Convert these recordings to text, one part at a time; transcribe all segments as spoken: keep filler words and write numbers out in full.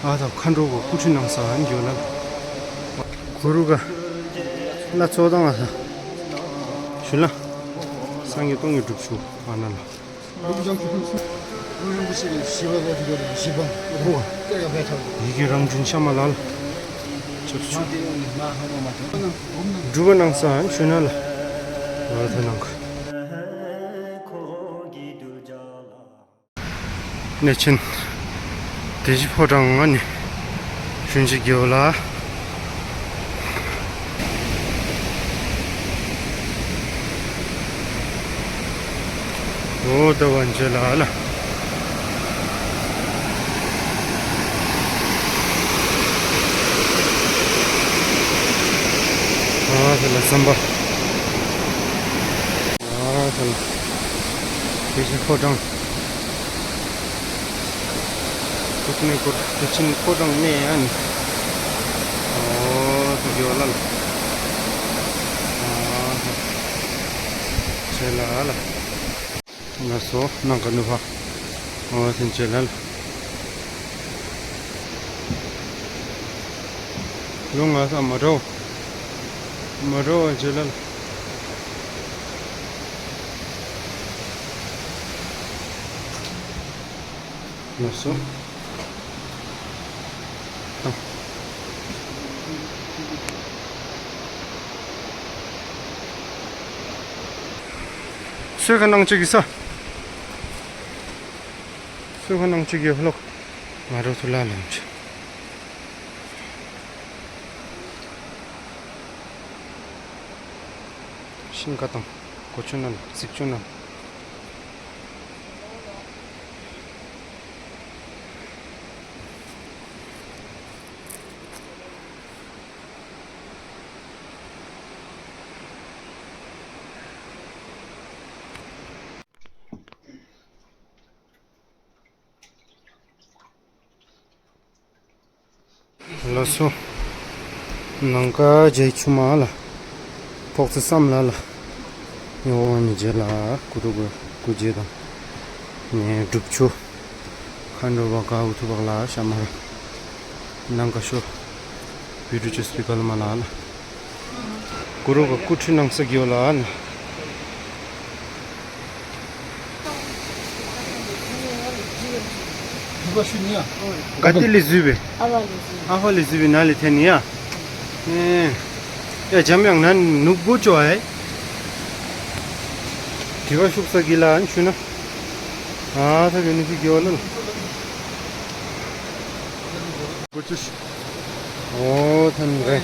ཨ་ད་མཁའ་འགྲོ་གི་སྐུ་ཁྲུས་གནང་ས་ཨ་ནི་ཡོད་ལ། གུ་རུ་གི་བླ་མཚོ་དང་ཨ་ད་ཞུ་ལ། སངས་རྒྱས་སྟོང་གི་སྒྲུབ་ཆུ་ཨ་ན་ལ། ཡི་གེ་རང་བྱོན་ཤ་མ་ལ་ལ། ཆབ་ཆུ། སྒྲུབ་པ་གནང་ས་ཨ་ནི་ཞུ་ན་ལ། ཨ་ད་ནང་གི། གནས་ཆེན་བདེ་གཤེགས་ཕོ་བྲང་ང་ནི་ཞུན་ཅིག་གི་འོ་ལ། འོ་ད་བན་ཆེ་ལ་ལ། ཨ་ད་ལ་ཟམ་པ། ཨ་ད་ལ་བདེ་གཤེགས་ཕོ་བྲང་། སྐུ་གནས་སྐོར་བདེ་ཆེན་ཕོ་བྲང་གནས་ཨ་ནི། འོ་ད་གི་འོ་ལ་ལ། ཨ་ད་ཆེ་ལ་ལ། ལགས་སོ་ནང་ག་ནུ་བ། འོ་ད་ཆེ་ལ་ལ། ལོ་ང་ས་མ་འགྲོ། མ་འགྲོ་བ་ཆེ་ལ་ལ། ལགས་སོ། སོས་ཁ་ནང་ཅིག་གི་ས། སོས་ཁ་ནང་ཅིག་གི་ལོག། ང་རོ་ཐུ་ལ་ལོང་ཅི། ཤིང་ཁ་དང་གོ་ཆུ་ནང་རྩིག་ཆུ་ནང་། ལགས་སོ། ནང་ཀ་ཇའི་ཆུ་མ་ལ། ཐོག་ཚེ་བསམ་ལ་ལ། ཡོང་བ་ནི་རྗེ་ལ་གུ་རུ་གུ་རུ་རྗེ་དང་། ནས་སྒྲུབ་ཆུ། མཁའ་འགྲོ་བ་ག་འུ་ཐུ་བག་ལ་ཤ་མ་ར། ནང་ཀ་ཤོ། བི་རུ་ཅུ་སྤི་ཀ་ལ་མ་ལ་ལ། གུ་རུ་གི་སྐུ་ཁྲུས་གནང་ས་གི་འོ་ལ་ཨ་ན། ག་ཏེ་ལས་བཟོས་པས། ཨ་ཕ་ལས་བཟོས་པས་ན་ལས་ཐོན་ནི་ཡ། ཨེ། ཡ་འཇམ་དབྱངས་ན་ནུབ་གོ་ཅོ་ཨེ། དྲི་བ་ཤུགས་ས་གི་ལ་ཨན་ཞུ་ན། ཨ་ཐ་གི་ནི་ཕི་གི་འོ་ལ་ལ། འོ་ཐན་རེ།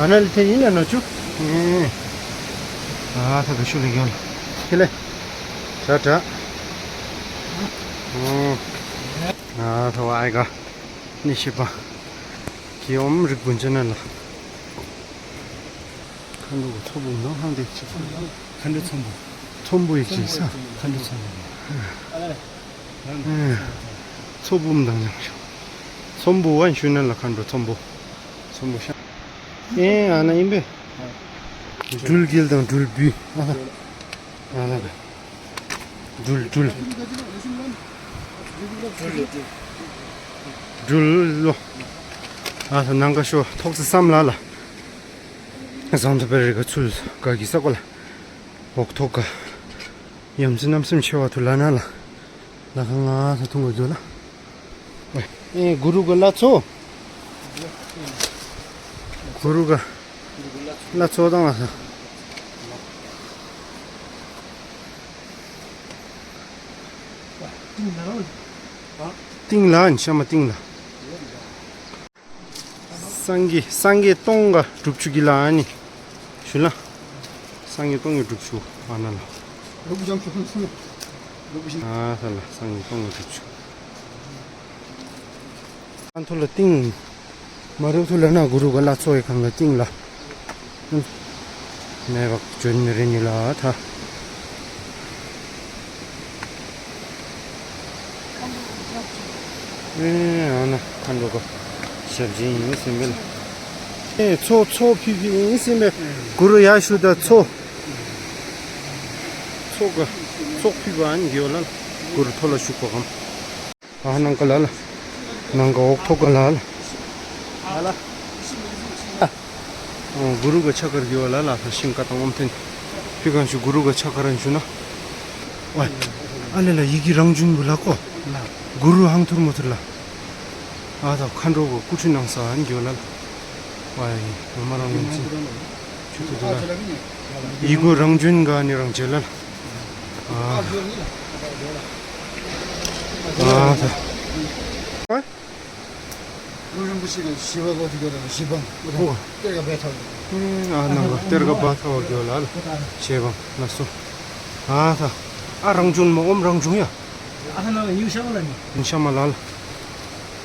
ཨ་ན་ལི་ཐེ་ཡིན་ན་ནོ་ཅུ། ཨ་ཐ་ག་ཤུ་ལི་གི་འོ་ལ། ཁེ་ལེ། ཏྲ་ཏྲ། ཨ་ཐ་བ་ཨའི་ག་ནི་ཤི་པ། ཀི་ཨོམ་རིག་པུན་ཅན་ན་ལ། མཁའ་འགྲོ་གི་ཚོམ་བུ་མདང་ཧང་དེ་ཅི། མཁའ་འགྲོ་ཚོམ་བུ། ཚོམ་བུ་ཡི་ཅི་ས། མཁའ་འགྲོ་ཚོམ་བུ། ཚོམ་བུ་མདང་ཡང་ཤོ། ཚོམ་བུ་བན་ཞུ་ན་ལ་མཁའ་འགྲོ་ཚོམ་བུ། ཚོམ་བུ་ཤ། ཨེ་ཨ་ན་ཨིན་པས། སྦྲུལ་གིལ་དང་སྦྲུལ་བུ། ཨ་ན་ཨ་ན་ག་སྦྲུལ་སྦྲུལ། སྦྲུལ་ལོ། ཨ་ད་ནང་ཀ་ཤོ་ཐོག་ཚེ་བསམ་ལ་ལ། ཟངས་མདོག་དཔལ་རི་ག་ཚུལ་ག་གི་ས་གོ་ལ། འོག་ཐོག་ག་ཡམ་སྲི་རྣམ་གསུམ་ཆེ་བ་ཐུ་ལ་ན་ལ། ལ་ཁ་ང་ས་ཐུང་ག་འཛོ་ལ། ཨེ་གུ་རུ་ག་བླ་མཚོ། གུ་རུ་ག་བླ་མཚོ་དང་ང་ས། སྟེང་ལ་ཨན་ཤ་མ་སྟེང་ལ། སངས་རྒྱས་སངས་རྒྱས་སྟོང་ག་སྒྲུབ་ཆུ་གི་ལ་ཨ་ནི། ཞུ་ལ། སངས་རྒྱས་སྟོང་གི་སྒྲུབ་ཆུ་ཨ་ན་ལ། ཨ་ས་ལ་སངས་རྒྱས་སྟོང་གི་སྒྲུབ་ཆུ། ཨན་ཐུ་ལ་སྟེང་། མ་རུ་ཐུ་ལ་ན་གུ་རུ་ག་བླ་མཚོ་ཡི་ཁང་ག་སྟེང་ལ། ནས་བག་བྱོན་མི་རེ་ནི་ལ་ཐ། ཨེ་ཨ་ན་མཁའ་འགྲོ་ག་ཞབས་རྗེས་ཨིན་སེམས་པས་ལ། ཨེ་མཚོ་མཚོ་ཕི་ཕི་ཨིན་སེམས་པས། གུ་རུ་ཡ་ཤུ་ད་མཚོ། མཚོ་ག་མཚོ་ཕི་བ་ཨན་གི་འོ་ལ་གུ་རུ་ཐོ་ལ་ཤུག་པ་གམ། ཨ་ནང་ཀ་ལ་ལ། ནང་ཀ་འོག་ཐོག་ཀ་ལ་ལ། ཨ་ལ། ཨ། ཨོ་གུ་རུ་ག་ཕྱག་འཁར་གི་ཝ་ལ་ལ་ཕར་ཤིང་ཀ་དང་ཨོམ་ཐེན། ཕི་གང་ཞུ་གུ་རུ་ག་ཕྱག་འཁར་རན་ཞུ་ན། ཝའི། ཨ་ལེ་ལ་ཡི་གེ་རང་བྱོན་བུ་ལ་ཀོ། གུ་རུ་ཧང་ཐུར་མོ་ཐུར་ལ། ཨ་ད་མཁའ་འགྲོ་གོ་སྐུ་ཁྲུས་གནང་ས་ཨན་གི་ཝ་ལ་ལ། ཝའི། ངོ་མ་རང་ཡོང་ཅིན། ཆུ་ཐུ་དུ་ལ། ཡི་གུ་རང་བྱོན་ག་ནི་རང་བྱོན་ལ་ལ། ཨ། ཨ་ད། ཨ། གུ་རུ་རིན་པོ་ཆེ་གི་བཞེས་སྒོ་དེ་གི་བཞེས་སྒོ། ཨོ། གཏེར་ཁ་སྦས་ཐག་ཡོད། ཨ་ནང་ཀ་གཏེར་ཁ་སྦས་ཐག་ཡོད་གི་ཝ་ལ་ལ། བཞེས་སྒོ་ལ་སོ། ཨ་ད། ཨ་རང་བྱོན་མོ་ཨོམ་རང་བྱོན་ཡ། ཨ་ནང་ཉུ་ཤ་མ་ལ་ནི། ཉུ་ཤ་མ་ལ་ལ།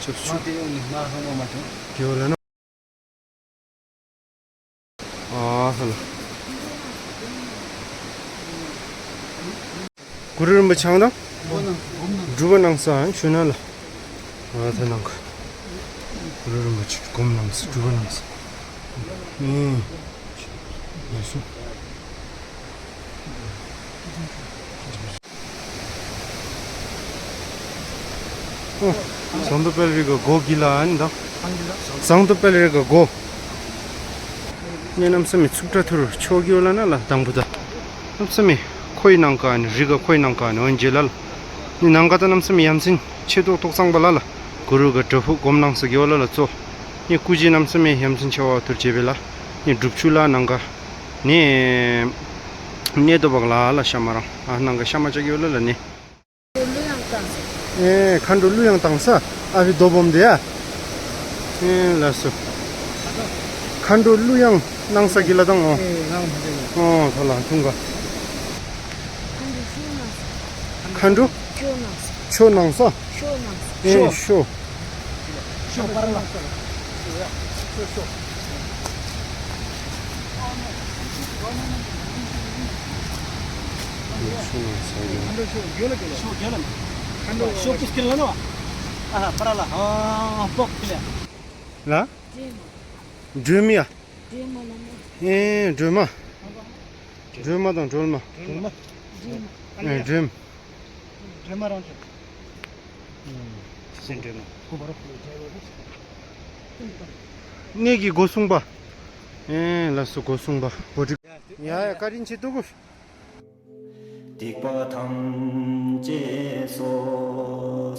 ཆུ་ཆུ། མ་དེ་ཡོད་ནི་མ་ཧ་མ་མ་བྱོན། གི་ཝ་ལ་ལ། ཨ་ཧ་ལ། གུ་རུ་རིན་པོ་ཆེ་དང་སྒྲུབ་པ་གནང་ས་ཞུ་ན་ལ། ཨ་ད་ནང་ཀ་གུ་རུ་རིན་པོ་ཆེ་སྒོམ་གནང་ས་སྒྲུབ་པ་གནང་ས། ཨེ། ལགས་སོ། ཨོ། ཟངས་མདོག་དཔལ་རི་གི་སྒོ་གི་ལ་ཨན་ད། ཟངས་མདོག་དཔལ་རི་གི་སྒོ། ནི་གནམ་ས་མེད་ཚུབ་ཏྲ་ཐུར་ཆོ་གི་ཝ་ལ་ན་ལ་དང་པོ་ད། གནམ་ས་མེད་ཁོའི་ནང་ཀ་ནི་རི་ག་ཁོའི་ནང་ཀ་ནི་འོན་ཇེ་ལ་ལ། ནི་ནང་ཀ་ད་གནམ་ས་མེད་ཡ་མཚན་ཆེ་ཏོག་ཏོག་ཙང་པ་ལ་ལ། གུ་རུ་ག་བྲག་ཕུག་སྒོམ་གནང་ས་གི་ཝ་ལ་ལ་ཙོ། ནི་སྐུ་རྗེས་གནམ་ས་མེད་ཡ་མཚན་ཆེ་བ་ཐུར་ཇེ་བེ་ལ། ནི་སྒྲུབ་ཆུ་ལ་ནང་ཀ། ནི། ནི་དོ་བག་ལ་ལ་ཤ་མ་རང་། ཨ་ནང་ཀ་ཤ་མ་ཅག་གི་ཝ་ལ་ལ་ནི། ཨེ་མཁའ་འགྲོ་གླུ་དབྱངས་བཏང་ས། ཨ་བི་རྡོ་སྦོམ་དེ་ཡ། ཨེ་ལགས་སོ། མཁའ་འགྲོ་གླུ་དབྱངས་གནང་ས་གི་ལ་དང་ཨོ། ཨོ་ཐོ་ལ་ཐུང་ག། མཁའ་འགྲོ། ཆོ་གནང་ས། ཨེ་ཤོ། ལ། སྒྲོལ་མ་ཡ། ཨེ་སྒྲོལ་མ། སྒྲོལ་མ་དང་སྒྲོལ་མ། ཨེ་སྒྲོལ་མ། གནས་ཀྱི་སྒོ་སྲུང་པ། ཨེ་ལགས་སོ་སྒོ་སྲུང་པ་བོ་ཏི། ཡ་ཡ་བཀའ་དྲིན་ཆེ་ཏོ་གོ། སྡིག་པ་ཐམས་ཅད་སོ་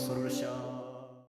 སོར་བཤགས།